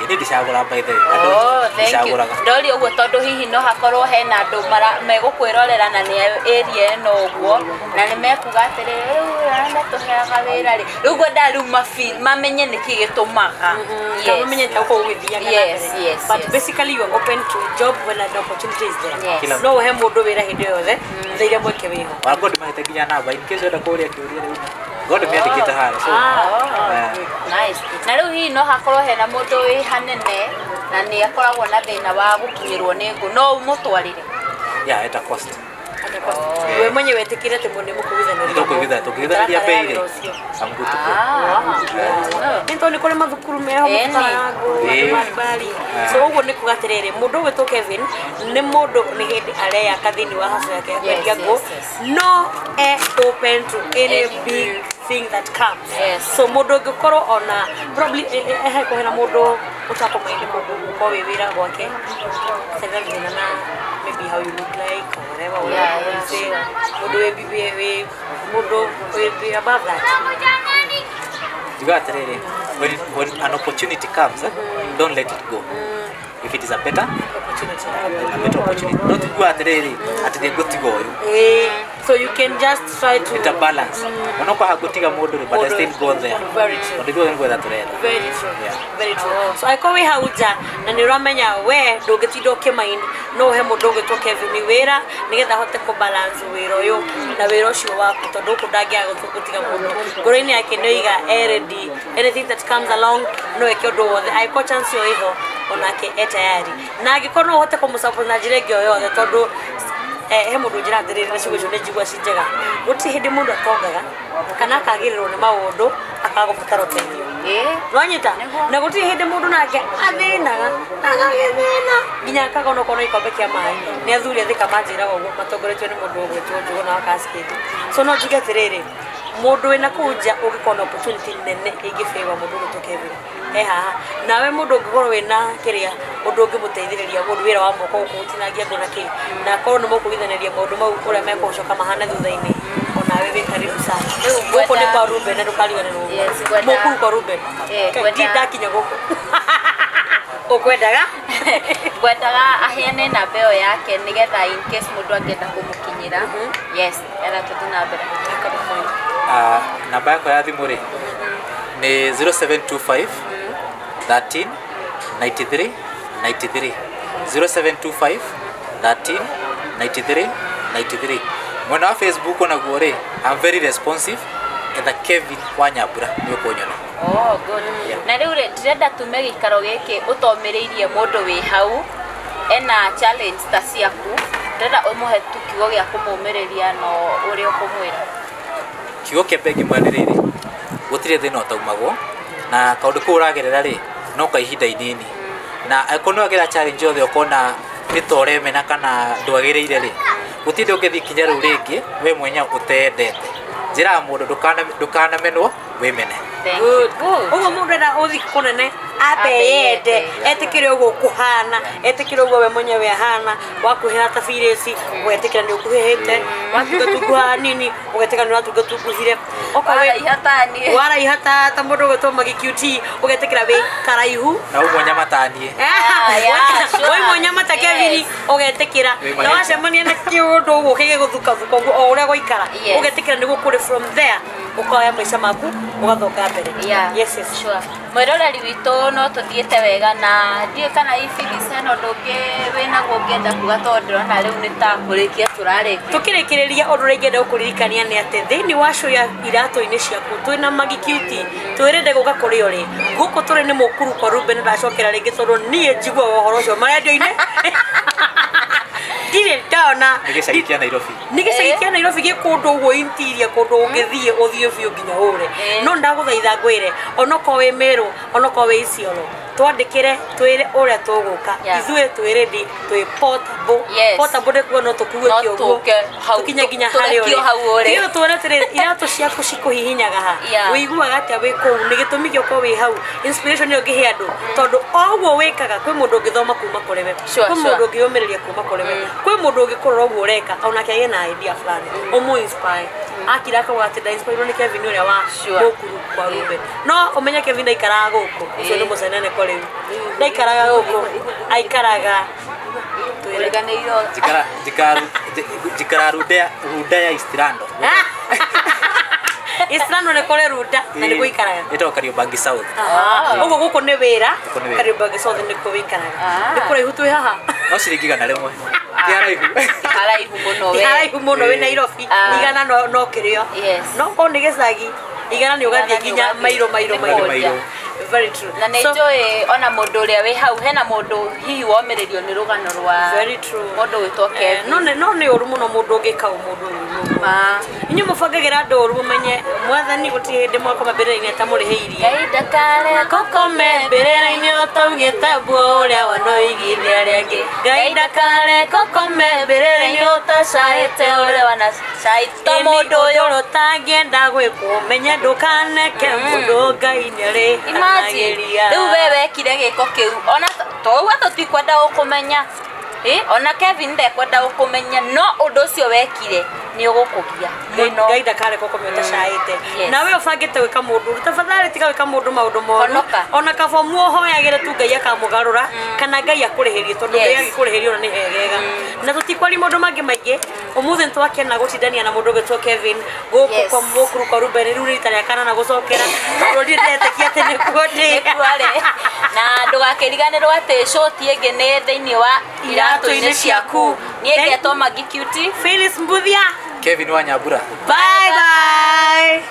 niĩ ndicagũra, by the way. Andũ Oh, thank you. ndicagũraga. Ndoria ũguo tondũ hihi no hakorwo hena andũ megũkwĩrorera na nĩ area ĩno ũguo, na nĩ mekuga atĩrĩ, rĩu arĩa tũheaga wĩra rĩ, rĩu ngwendaga rĩu mamenye nĩkĩ gĩtũmaga. Yes. Kama ta uko ũgĩthiaga na mbere. But basically you are open to job when an opportunity is there. Yes. Kila No ũhe mũndũ wĩra hĩndĩ o yothe thaa iria mweke wĩho. Ona God mahete nginya namba in case wenda kũũria kĩũria rĩu God mĩandĩkĩte harĩa, so Oh, nice. Na rĩu hihi no hakorwo hena mũndũ wĩ hanene na nĩ akoragwo na thĩna wa gũkinyĩrwo nĩ ngũ, no ũmũtwarĩre? Yeah, at a cost. We mwenyewe wetĩkĩre atĩ nĩ mũkũiguithanĩria. Nĩtũkũiguithania, tũngĩiguithanĩria bei rĩ, I'm good to go. Nĩ tondũ nĩ kũrĩ mathukuru meho mabataraga ngũ, andũ mbalimbali. So ũguo nĩ kuga atĩrĩrĩ, mũndũ ũgwĩtwo Kevin nĩ mũndũ nĩ hĩndĩ areyaka thĩinĩ wa hustle yake ya kwendia ngũ, no e open to any Any big thing that comes. So mũndũ ũngĩkorwo ona probably he hena mũndũ ũtakũmaindi mũndũ gũkorwo wĩ wĩra gwake atarĩ na thĩna na maybe how you look like or whatever, whatever you say. Mũndũ wĩ mũndũ wĩ above that. Njugaga atĩrĩrĩ, when an opportunity comes, don't let it go if it is a better opportunity. A better opportunity, not kuga atĩrĩrĩ atĩ nĩ ngũtiga ũyũ. So you can just try to It's a balance. Onokorwo hangũtiga mũndũ rĩ, but I still go there. Very true. Tondũ ithuothe nĩ gwetha tũretha. Very true. Very true. So angĩkorwo wĩ hau nja na nĩ ũramenya we ndũngĩtinda ũkĩmind, no ũhe mũndũ ũgwĩtwo Kevin wĩra nĩgetha ahote kũbalance wĩra ũyũ na wĩra ũcio waku, tondũ gũkũ ndangĩaga gũtiga mũndũ ngoro-inĩ yake nĩ oiga e ready, anything that comes along no eke ũndũ wothe angĩkorwo chance ĩyo ĩho onake e tayari, na angĩkorwo no ũhote kũmũsupport na njĩra ĩngĩ o yothe, tondũ he mũndũ njĩra atĩrĩrĩ, na ciugo icio nĩ njigua ci njega, gũtirĩ hĩndĩ mũndũ atongaga kana akagĩrĩrwo nĩ maũndũ akaga gũbatara ũteithio. Nwanyita na gũtirĩ hĩndĩ mũndũ nake athĩnaga agagĩthĩna nginya akaga onokorwo na gĩkombe kĩa maĩ. Nĩ athuri athĩka manjĩraga ũguo matongoretio nĩ mũndũ ũgwĩtwo Njũgũna wa Cascade. So no njuge atĩrĩrĩ, mũndũ wĩna kũu nja ũngĩkorwo na opportunity nene ĩngĩbĩwa mũndũ ũgwĩtwo Kevin he haha, nawe mũndũ ũngĩkorwo wĩna kĩrĩa ũndũ ũngĩmũteithĩrĩria mũndũ wĩra wa moko gũkũ gũtinangia ngũ na kĩ, na akorwo nĩ mũkũiguithanĩria maũndũ mau ũrĩa mekũcoka mahane thutha-inĩ, onawe wĩ karibu sana. Rĩu Gũkũ nĩ kwa Ruben na ndũkariganĩrwo. Yes, ngwenda- Mũkuru kwa Ruben. Ngwenda- Ndakinya gũkũ ũkwendaga. Ngwendaga aheane namba ĩyo yake nĩgetha in case mũndũ angĩenda kũmũkinyĩra. Yes, etha tũthiĩ na mbere. Namba yakwa ya thimũ rĩ nĩ 0725 13 93 93, 0725 13 93 93. Mwena wa Facebook onaguo rĩ, I'm very responsive, etha Kevin wa Nyambura nĩ ũkũnyona. Oh, good. Yeah. Na rĩu rĩ, ndĩrenda tume gĩikaro gĩkĩ ũtomĩrĩirie mũndũ wĩ hau ena challenge ta ciaku, ndĩrenda ũmũhe tu kiugo gĩa kũmũmĩrĩria no ũrĩa ũkũmwĩra. Kiugo kĩa mbere ngĩmwĩra nĩ rĩrĩ, gũtirĩ thĩna ũtaumagwo, na kaũndũ kau ũragerera rĩ no kwa ihinda inini, na angĩkorwo nĩ wagera challenge yothe ũkona nĩ ta ũremena kana ndwagĩrĩire rĩ, gũtirĩ ũngĩthiĩ ikinya rĩu rĩngĩ we mwenyewe ũtendete. Njĩraga mũndũ ndũkanamenwo, wĩmene. Thank you. Good. Ũguo mũndũ enda ũthiĩ kũnene ambe yende, etĩkĩre ũguo ũkũhana, etĩkĩre ũguo we mwenyewe ahana, wakuhĩha ta birĩci ũgetĩkĩra nĩ ũkuhĩhĩte, watunga tunguha hanini ũgetĩkĩra nĩ ũratunga tunguhire, okorwo Waraiha ta niĩ. waraiha ta mũndũ ũgwĩtwo Maggie QT ũgetĩkĩra wĩ karaihu. Na ũmwe nyama ta niĩ. Yeah, sure. Waimwo nyama ta Kevin Yes. ũgetĩkĩra, Wĩ na mahĩtia. wacemania na kĩũndũ ũguo kĩgĩgũthukathuka ũguo o ũrĩa gwaikara, Yes. ũgetĩkĩra nĩguo kũrĩ, from there ũkoya maica maku ũgathoka mbere. Yeah. Yes. Sure. Mwĩroreri witũ, no tũthiĩte wega na ndiũĩ kana Phyllis hena ũndũ ũngĩ wĩnaguo ũngĩenda kuga, tondũ ndĩrona rĩu nĩ ta kũrĩkia tũrarĩkia. Tukĩrĩkĩrĩria, ũndũ ũrĩa ingĩenda gũkũririkania nĩ atĩ thĩinĩ wa show ya iratũ-inĩ ciaku twĩna Maggie QT, twĩrĩde gũka kũrĩ ũrĩ gũkũ tũrĩ nĩ mũkuru kwa Ruben. Ndacokera rĩngĩ tondũ niĩ njiguaga ũhoro ũcio marendio-inĩ, ndirĩ ndona. Nĩ gĩcagi kĩa Nairobi. Nĩ gĩcagi kĩa Nairobi, gĩ kũndũ ũguo interior, kũndũ ũngĩthiĩ ũthiĩ biũ nginya ũre. No ndagũthaitha ngwĩre, onokorwo wĩ Meru, onokorwo wĩ Isiolo, twandĩkĩre twĩre ũrĩa tũgũka. Ithuĩ twĩ ready, twĩ portable. Yes. Portable nĩ kuga no tũkuue No kĩoguo tũke hau, tũkinye nginya harĩa tũrekio ũrĩ. hau ũrĩ. Nĩgetha tuone atĩrĩrĩ, iratũ ciaku cikũhihinyaga ha, ũiguaga atĩa wĩ kũu, nĩ gĩtũmi gĩa ũkorwo wĩ hau, inspiration ĩyo ũngĩhe andũ, tondũ o ũguo wĩkaga kwĩ mũndũ ũngĩthoma kuma kũrĩ we, Sure, kwĩ sure. mũndũ ũngĩyũmĩrĩria kuma kũrĩ we, kwĩ mũndũ ũngĩkũrora ũguo ũreka onake agĩe na idea fulani ũmũ inspire, akira akauga atĩ ndainspirwo nĩ Kevin ũrĩa wa Mũkuru kwa Ruben. No ũmenye Kevin ndaikaraga gũkũ, ũcio nĩ mũcenene kwa rĩu, ndaikaraga gũkũ, aikaraga twĩre. Ũriganĩirwo. Njikara Runda ya Eastlando. Eastlando nĩ kũrĩ Runda na nĩguo ikaraga. Ĩtagwo Kariobangi South. Aha. Ũguo gũkũ nĩ wĩra. Gũkũ nĩ wĩra. Kariobangi South nĩkuo wĩikaraga. Ah. Nĩ kũraihu twĩ haha. No ciringi 100. Ti haraihu. Haraihu mũno Ti we. haraihu mũno wĩ Nairobi. Ah. 100 no kĩrĩo. Yes. No korwo nĩ gĩcagi, 100 nĩ ũgathiĩ 100 nĩ nginya ũgathiĩ. mairo mairo Nĩ mairo. Mairo. Very true. Na nĩ So, njũĩ ona mũndũ ũrĩa wĩ hau hena mũndũ hihi womĩrĩrio nĩ rũgano rwa Very true. mũndũ gwĩtwo Kevin. No nĩ ũru mũno mũndũ ũngĩka mũndũ ũru mũno. Ma. Inyuĩ mũbangagĩra andũ ũru, mũmenye mwathani gũtirĩ hĩndĩ mwakoma mbĩrĩra-inĩ atamũrĩhĩirie. Ngai ndakare Kũkome mbĩrĩra-inĩ ũtaugĩte mbuo ũrĩa wanoigithia arĩa angĩ. Ngai ndakare kũkome mbĩrĩra-inĩ ũtacaĩte ũrĩa wanacaĩte mũndũ ũyũ. Ũtangĩenda gwĩkwo, menye ndũkaneke mũndũ, Ngai nĩarĩ Imagine rĩu we wekire gĩko kĩu, ona touga tũtikwenda gũkũmenya. Ĩ, ona Kevin ndekwenda gũkũmenya, no ũndũ ũcio wekire nĩ ũgũkũgia mũno. Ngai ndakare kũkome ũtacaĩte. Yes. Nawe ũbangĩte gwĩka mũndũ ũru, tafadhali tiga gwĩka mũndũ maũndũ moru. Honoka. Ona kaba muohoyagĩre tu Ngai akamũgarũra kana Ngai akũrĩhĩrie, tondũ Ngai Yes. agĩkũrĩhĩria ona nĩ hegega. Na tũtikwaria maũndũ mangĩ maingĩ, ũmũthĩ nĩtwakena gũtindania na mũndũ ũgwĩtwo Kevin gũkũ Yes. kwa Mũkuru kwa Ruben. Rĩu nĩ rita rĩa kanana gũcokera, tondũ ndirĩ ndĩretĩkia atĩ nĩkuo ndĩ. Nĩkuo rĩ. Na ndũgakĩriganĩrwo atĩ shoti ĩngĩ nĩ thĩinĩ wa iratũ-inĩ ciaku. Niĩ ngetwo Maggie Cutie. Phyllis Mbuthia. Kevin wa Nyambura. Bye bye.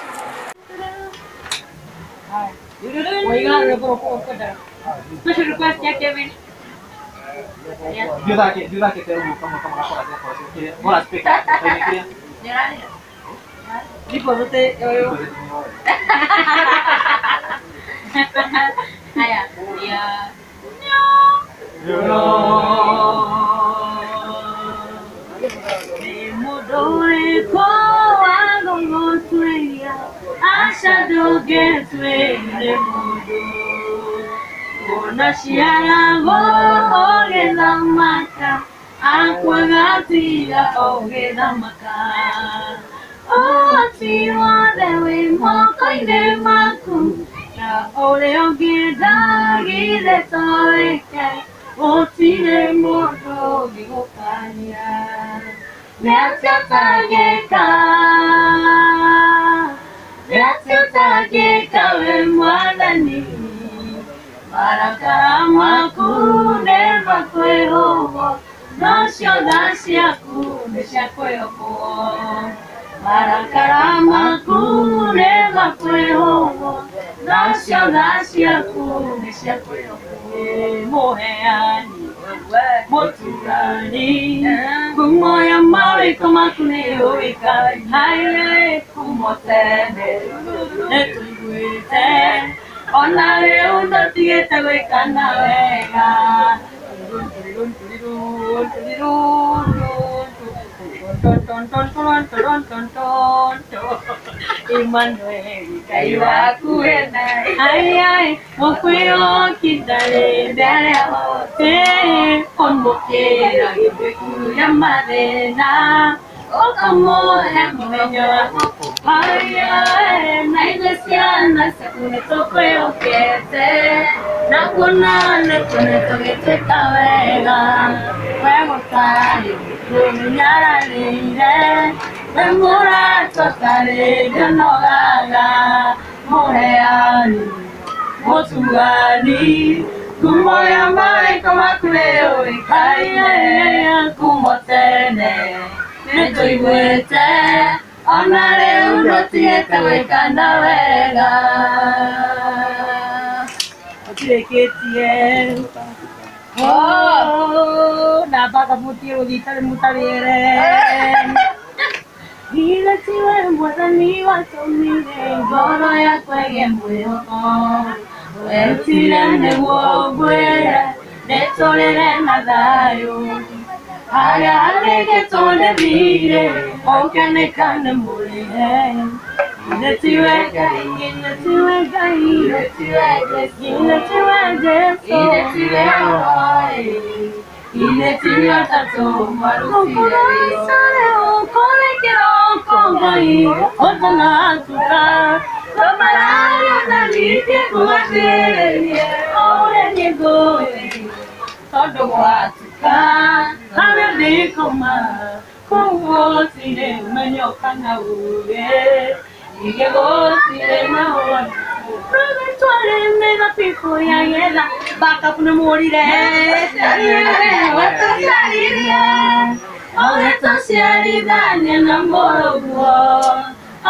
Special request ya Kevin. Ndiũthake te ũguo kamwe kamwe gakora kĩrĩa bora speaker kĩrĩa. Nipo zote yoyo. Haya, ya. Mũndũ wagũgũtuĩria, aca ndũngĩtuĩrie mũndũ ona ciaragwo ũgĩthamaka, akwaga tiga ũgĩthamaka, ũhoti wothe wĩ moko-inĩ maku, na ũrĩa ũngĩenda githĩ to wĩke. Gũtirĩ mũndũ ũngĩgũkania. Nĩ atĩa ũtangĩka? Nĩ atĩa ũtangĩka we Mwathani? Marakara maku nĩ makwĩhũgwo, no cio tha ciaku nĩ cia kwĩhokwo. Marakara maku nĩ makwĩhũgwo, no cio tha ciaku nĩ cia kwĩhokwo. Mũheani, mũturani, ngumo ya mawĩko maku nĩ yũĩkaine kuma tene nĩ tũiguĩte ona rĩu ndũtigĩte gwĩkana wega. Emmanuel, Ngai waku wena ai ai mũkwĩyũkitharĩ mbere hothe ũmũkĩra gĩkuya mathĩna ũkamũhe mũmenyo haya na ithuĩ ciana ciaku nĩ tũkwĩhokete na kuona nĩ tũgĩtuĩka wega we gũtarĩ tũmenyararĩire we mũrata ũtarĩ ndũnogaga mũheani mũtugani ngumo ya mawĩko maku nĩ yũĩkaine kuma tene nĩ tũiguĩte ona rĩu ndũtigĩte gwĩkana wega. Ũtirĩkĩtie na mbaga mũtiĩ gũthiĩ itarĩ mũtarĩre. Githĩ tiwe Mwathani watũmire ngoro yakwa ĩgĩe mwĩhoko werutire nĩguo ngwĩre ndĩtũrĩre na thayũ harĩa handĩkĩtwo nĩ thiirĩ ũkenekane mũrĩhe. Githĩ tiwe Ngai, githĩ tiwe Ngai, githĩ tiwe Jesũ, githĩ tiwe Jesũ, githĩ tiwe Roho, githĩ tiwe Ũtatũ mwarutire wĩra. Ũkore kĩroko Ngai ũtanatuka tũmararia na ningĩ ngwatĩrĩrie ũrĩa niĩ ngũĩ tondũ gwatuka harĩa ndĩkoma kũu gũtirĩ ũmenyo kana uge ningĩ gũtirĩ na woni. Tware mĩthabibũ ya getha bakabu nĩ mũrire watũcaririe ũgĩtũciarithania na mũrũguo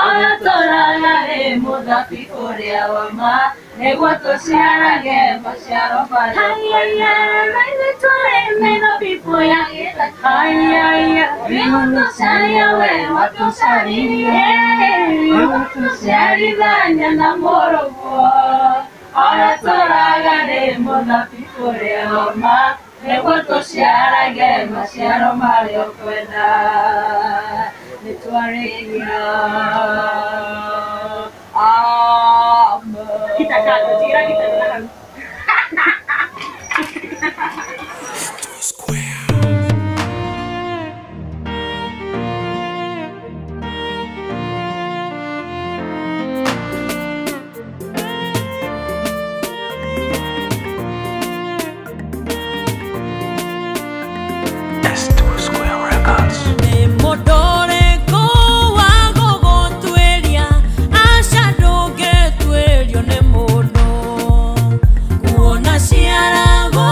ona tũraga ĩ mũthabibũ ũrĩa wa ma nĩguo tũciarage maciaro marĩa na ithuĩ twarĩ mĩthabibũ ya gĩthaka nĩgũtũcaria we watũcaririe ũgĩtũciarithania na mũrũguo ona tũraga nĩ mũthabibũ ũrĩa wa ma nĩguo tũciarage maciaro marĩa ũkwenda. Nĩ twarĩkia. Amen. Kita kita Kuona ciaragwo.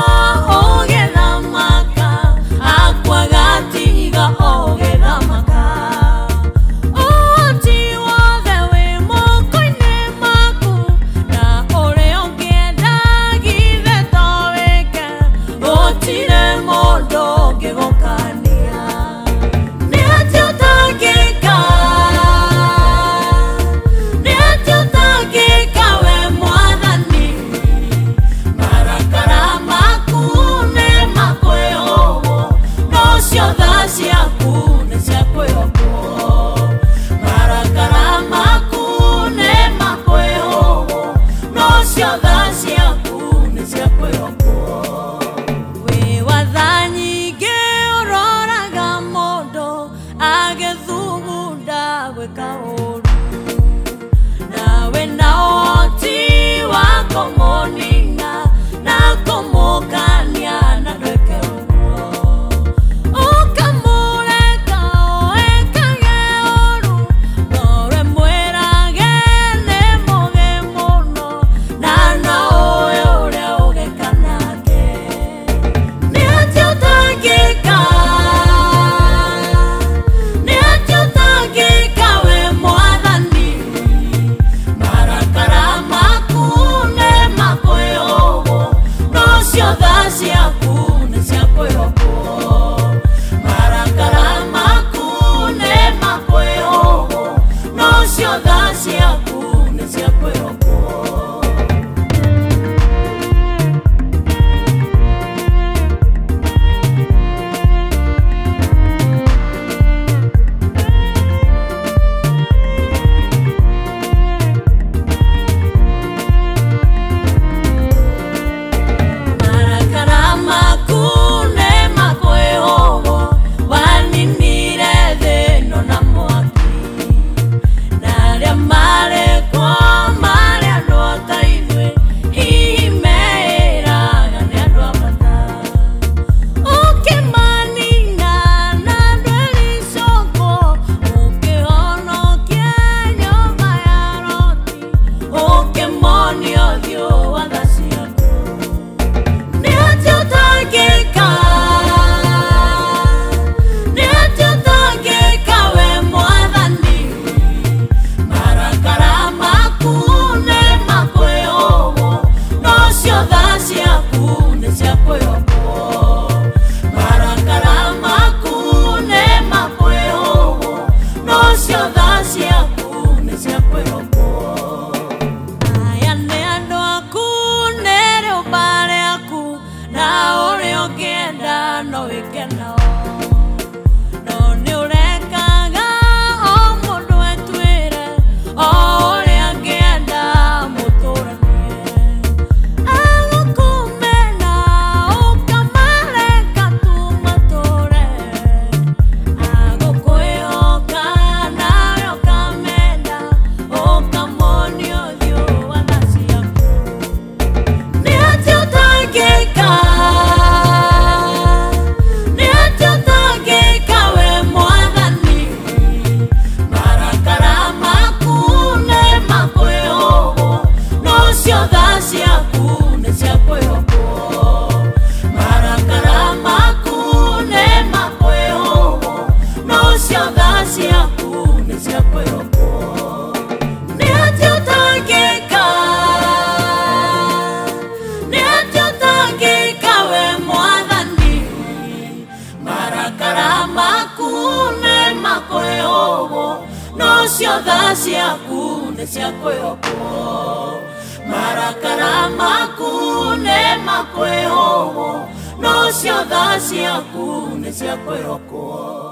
tha ciaku nĩ cia kwĩhokwo. Marakara maku nĩ makwĩhũgwo, no cio tha ciaku nĩ cia kwĩhokwo. Nĩ atĩa ũtangĩka? Nĩ atĩa ũtangĩka we Mwathani? Marakara maku nĩ makwĩhũgwo, no cio tha ciaku nĩ cia kwĩhokwo. Marakara maku nĩ makwĩhũgwo, no cio tha ciaku nĩ cia kwĩhokwo.